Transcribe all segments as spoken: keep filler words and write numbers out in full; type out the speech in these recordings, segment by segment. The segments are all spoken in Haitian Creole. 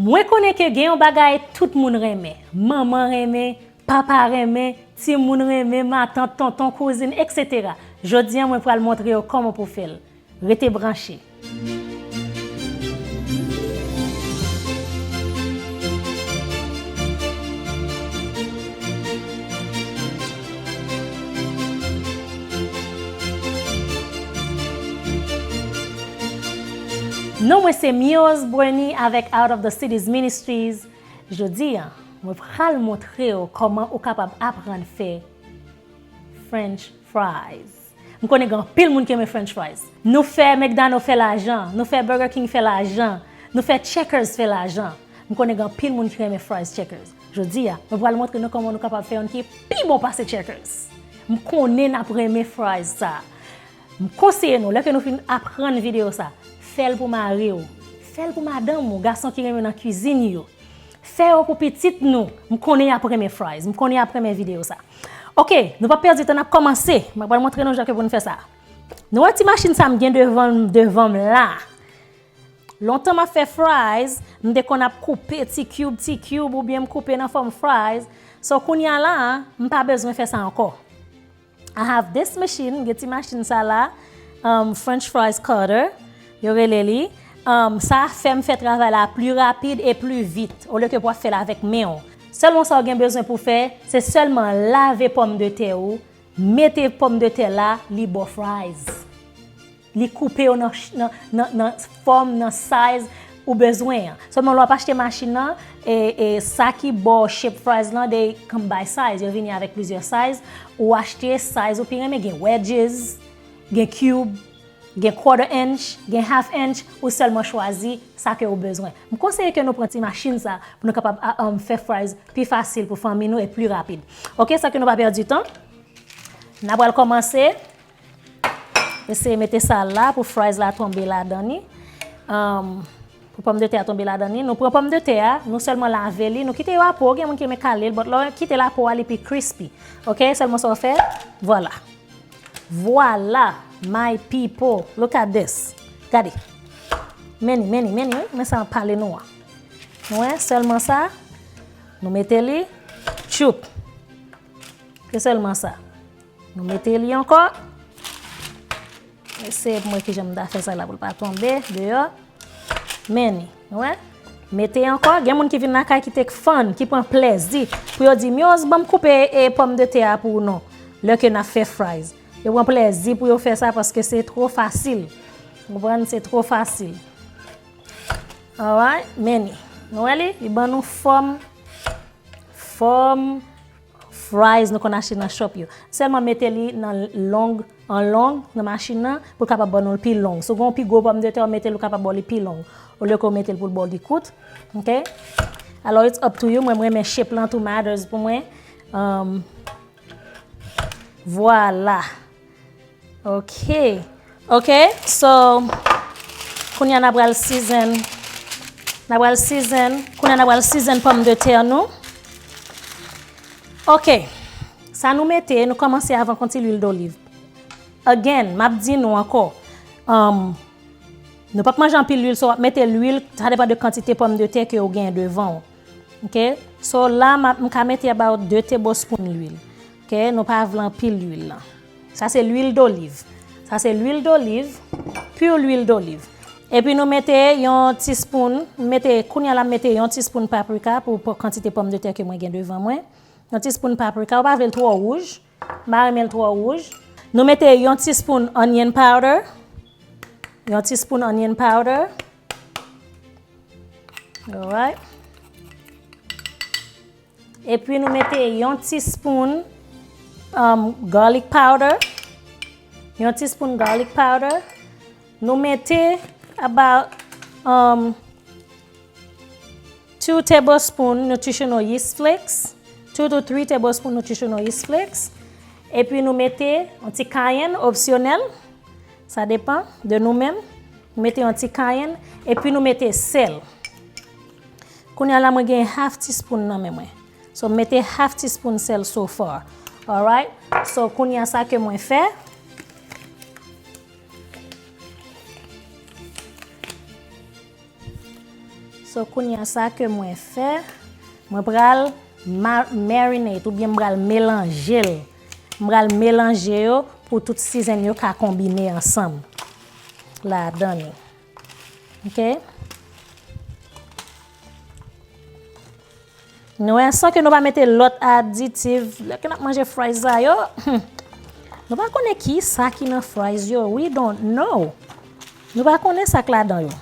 Mwen konnen ke gen yon bagay tout moun renmen. Manman renmen, papa renmen, timoun renmen, matant, tonton, kouzin, et cetera. Jodi a, mwen pral montre yo kòman pou fè l. Rete branche. Non mwen se Mioz Bernie avèk Out of the Cities Ministries. Jodi a, mwen pral montre w kòman ou kapab aprann fè French fries. M konnen gen anpil moun ki renmen French fries. Nou fè McDonald's fè lajan, nou fè Burger King fè lajan, nou fè Checkers fè lajan. M konnen gen anpil moun ki renmen fries Checkers. Jodi a, mwen pral montre nou kòman nou kapab fè youn ki pi bon pase Checkers. M konnen n ap renmen fries sa. M konseye nou, lè ke nou fin aprann videyo sa, fè l pou mari w, fè l pou madanm ou, gason ki renmen nan kwizin yo. Fè yo pou pitit nou. M konnen y ap renmen fries. M konnen y ap renmen videyo sa. Ok, nou p ap pèdi tan, n ap kòmanse. Mwen pral montre nou jan ke pou n fè sa. Nou wè ti machin sa m gen devan, devan m la. Lontan m ap fè fries, m te konn ap koupe ti cube, ti cube, oubyen m koupe nan fòm fries. So, kounye a la, m pa bezwen fè sa ankò. I have this machine, gen ti machin sa la, um, French fries cutter, yo rele li. Um, sa fè m fè travay la pli rapid e pli vit, olye ke pou w ap fè l avèk men w. Sèlman sa w gen bezwen pou fè, se sèlman lave pòmdetè ou, mete pòmdetè la, li ba w fries. Li koupe yo nan, nan, nan, nan fòm, nan size ou bezwen an. Sèlman lè w ap achte machin nan, e, e sa ki ba w shape fries lan, they come by size. Yo vini avèk plizyè size. Ou achte size ou pi renmen. Gen wedges, gen cube, gen quarter inch, gen half inch. Ou sèlman chwazi sa ke ou bezwen. M konseye ke nou pran ti machin sa pou nou kapab a, um, fè fries pi fasil pou fanmi nou e pli rapid. Ok, san ke nou pa pèdi tan, n a pral kòmanse. Eseye mete sa la pou fries la tonbe ladan li. Um, pou pòmdetè a tonbe ladan li. Nou pran pòmdetè a, nou sèlman lave li, nou kite yo a po, gen moun ki renmen kale l, but lè w kite l a po a, li pi crispy. Ok, sèlman sa w fè, vwala. Vwala, my people. Look at this. Gade. Men ni, men ni, men ni, wi. Men sa m ap pale nou an. Nou wè, sèlman sa, nou mete li, tchoup. Se sèlman sa. Nou mete li ankò. Eseye pou m wè kijan m ta fè sa la pou l pa tonbe deyò. Men ni, nou wè? Mete ankò. Gen moun ki vin lakay ki take fun, ki pran plèzi. Pou yo di, Myoz, ban m koupe e pòmdetè a pou ou non. Lè ke n ap fè fries. Yo pran plèzi pou yo fè sa paske se two fasil. Ou konprann? Se two fasil. Alright, men ni. Nou wè li? Li ban nou fòm, fòm fries nou konn achte nan shop yo. Sèlman mete li nan long, an long, nan machin nan, pou l kapab ban nou l pi long. Si w gen yon pi gwo pòmdetè, w mete l, ou kapab ba w li pi long. Olye ke w mete l pou l ba w li kout. Ok? Alò, it's up to you. Mwen, mwen renmen shape lan tou matters pou mwen. Um, vwala. Ok. Ok, so, kounye a n a pral season, n a pral season, kounye a n a pral season pòmdetè nou. Ok, sa nou mete, nou kòmanse avèk yon ti lwil doliv. Again, m ap di nou ankò, um, nou p ap manje anpil lwil, so w ap mete lwil, sa depann de kantite pòmdetè ke w gen devan w. Ok? So la, m ap, m ka mete about de tablespoon lwil. Ok? Nou pa vle anpil lwil lan. Sa se lwil doliv. Sa se lwil doliv, pure lwil doliv. Epi nou mete yon ti spoon, m mete, kounye a la m mete yon ti spoon paprika pou, pou kantite pòmdetè ke mwen gen devan mwen. Yon ti spoon paprika, ou pa vle l twò wouj. M pa renmen l twò wouj. Nou mete yon ti spoon onion powder. Yon ti spoon onion powder. Alright. Epi nou mete yon ti spoon, um, garlic powder. Yon ti spoon garlic powder. Nou mete about, um, two tablespoon nutritional yeast flakes. Two to three tablespoon nutritional yeast flakes. Epi nou mete yon ti kayenn, opsyonèl. Sa depann de nou menm. Nou mete yon ti kayenn, epi nou mete sèl. Kounye a la, mwen gen half teaspoon nan men mwen. So, m mete half teaspoon sèl so far. Alright? So, kounye a sa ke mwen fè. So, kounye a sa ke mwen fè, mwen pral ma-, marinate oubyen m pral melanje l. M pral melanje yo pou tout season yo ka konbine ansanm ladan li. Ok? Nou wè, san ke nou pa mete lòt aditiv, lè ke n ap manje fries sa yo, nou pa konnen ki sa ki nan fries yo. We don't know. Nou pa konnen sa k ladan yo.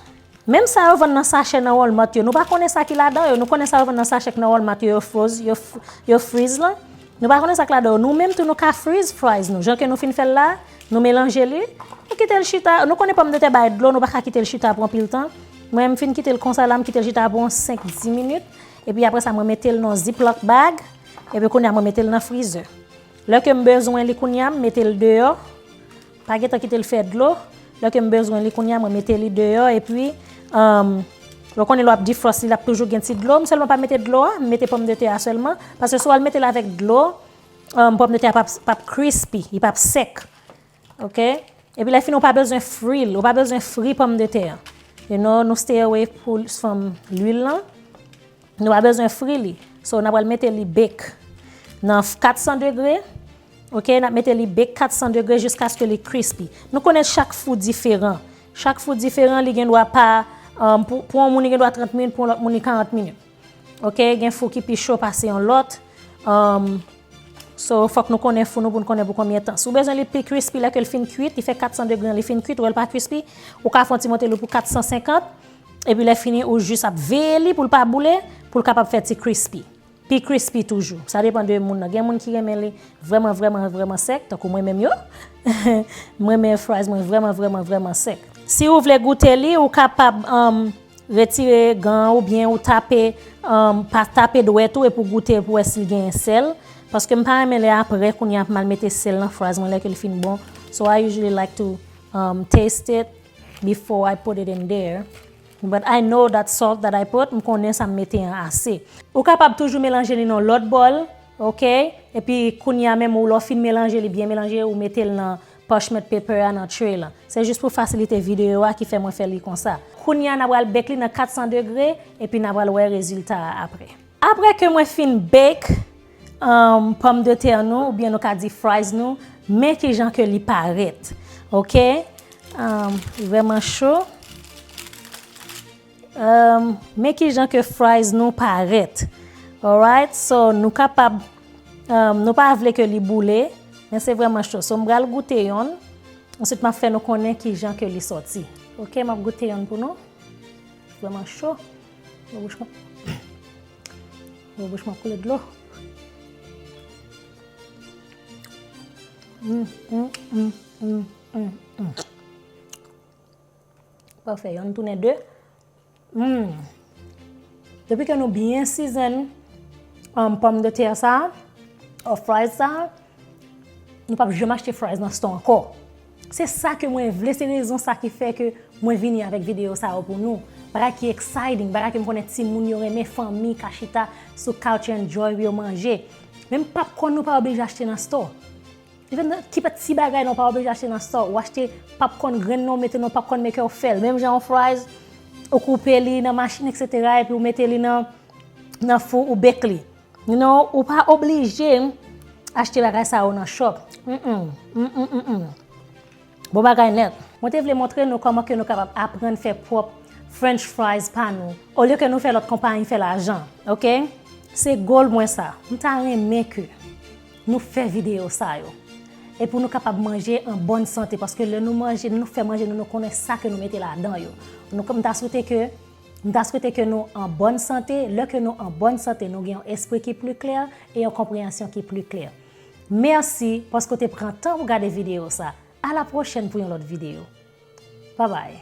Menm sa yo vann nan sachè nan Walmart yo, nou pa konnen sa ki ladan yo. Nou konnen sa yo vann nan sachè k nan Walmart yo, yo froze, yo f-, yo freeze lan. Nou pa konnen sa k ladan yo. Nou menm tou nou ka freeze fries nou. Jan ke nou fin fè l la, nou melanje li. Nou kite l chita. Nou konnen pòmdetè bay dlo, nou pa ka kite l chita pou anpil tan. Mwen, m fin kite l konsa la, m kite l chita pou yon senk, dis minit. Epi apre sa, mwen mete l nan ziplock bag. Epi kounye a, mwen mete l nan freezer. Lè ke m bezwen li kounye a, m mete l deyò. Pa gentan kite l fè dlo. Lè ke m bezwen li kounye a, mwen mete li deyò. Epi, um, ou konnen lè w ap defrost li, l ap toujou gen ti dlo. M sèlman pa mete dlo a, m mete pòmdetè a sèlman. Paske si w al mete l avèk dlo, um, pòmdetè a p ap, p ap crispy, li p ap sèk. Ok? Epi lè fini, ou pa bezwen fri l, ou pa bezwen fri pòmdetè a. You know, nou stay away pou, from lwil lan. Nou pa bezwen fri li. So, n ap pral mete li bake nan f-, kat san degre. Ok, n ap mete li bake kat san degre jiskaske li crispy. Nou konnen chak fou diferan. Chak fou diferan, li gen dwa pa, um, pou, pou yon moun, li gen dwa trant minit, pou yon lòt moun, li karant minit. Ok, gen fou ki pi cho pase yon lòt. Um, so, fòk nou konnen fou nou pou n konnen pou konbyen tan. Si w bezwen li pi crispy, lè ke l fin kwit, li fè kat san degre an, li fin kwit, ou wè l pa crispy, ou ka fè yon ti monte li pou kat san senkant, epi lè fini, ou jis ap veye li pou l pa boule, pou l kapab fè ti crispy. Pi crispy toujou. Sa depann de moun nan. Gen moun ki renmen li vrèman, vrèman, vrèman sèk, tankou mwen menm yo. Mwen renmen fries mwen vrèman, vrèman, vrèman sèk. Si ou vle goute li, ou kapab, um, retire gan oubyen ou tape, um, pa tape dwèt ou epi w goute pou wè si l gen sèl. Paske m pa renmen lè apre kounye a pou m al mete sèl nan fries mwen lè ke l fin bon. So I usually like to, um, taste it before I put it in there. But I know that salt that I put, m konnen sa m mete an ase. Ou kapab toujou melanje li nan lòt bòl, ok? Epi kounye a menm ou lè w fin melanje li, byen melanje, ou mete l nan parchment paper a nan tray lan. Se jis pou fasilite videyo a ki fè mwen fè li konsa. Kounye a n a pral bake li nan kat san degre, epi n a pral wè rezilta a apre. Apre ke mwen fin bake, um, pòmdetè nou, oubyen nou ka di fries nou, men kijan ke li parèt. Ok? Um, li vrèman cho. Um, men kijan ke fries nou parèt. Alright? So, nou kapab, um, nou pa vle ke li boule, men se vrèman cho. So, m pral goute yonn. Answit, m ap fè nou konnen kijan ke li sòti. Ok, m ap goute yonn pou nou. Vrèman cho. Nan bouch mwen. Nan bouch mwen koule dlo. Mm, mm, mm, mm, mm, mm. Pafè, yonn tounen de. Mm. Depi ke nou byen season, um, pòmdetè sa, or fries sa, nou p ap janm achte fries nan store ankò. Se sa ke mwen vle, se rezon sa ki fè ke mwen vini avèk videyo sa yo pou nou. Bagay ki exciting, bagay ke m konnen timoun yo renmen, fanmi ka chita sou couch enjoy yo manje. Menm popcorn nou pa oblije achte nan store. Even ki pa ti bagay nou pa oblije achte nan store. Ou achte popcorn grenn nan, ou mete nan popcorn maker, ou fè l. Menm jan yon fries, ou koupe li nan machin, et cetera, epi ou mete li nan, nan fou, ou bake li. You know, ou pa oblije achte bagay sa yo nan shop. Mm, mm, mm, mm, mm, mm. Bon bagay nèt. Mwen te vle montre nou kòman ke nou kapab aprann fè pwòp French fries pa nou, olye ke nou fè lòt konpayi fè lajan, ok? Se goal mwen sa. M ta renmen ke nou fè videyo sa yo. E pou nou kapab manje an bòn sante, paske lè nou manje, nou fè manje nou, nou konnen sa ke nou mete ladan yo. Nou, m ta swete ke M ta swete ke nou an bòn sante. Lè ke nou an bòn sante, nou gen yon espri ki pli klè e yon konpreyansyon ki pli klè. Mèsi paske w te pran tan pou gade videyo sa. A la pwochèn pou yon lòt videyo. Babay.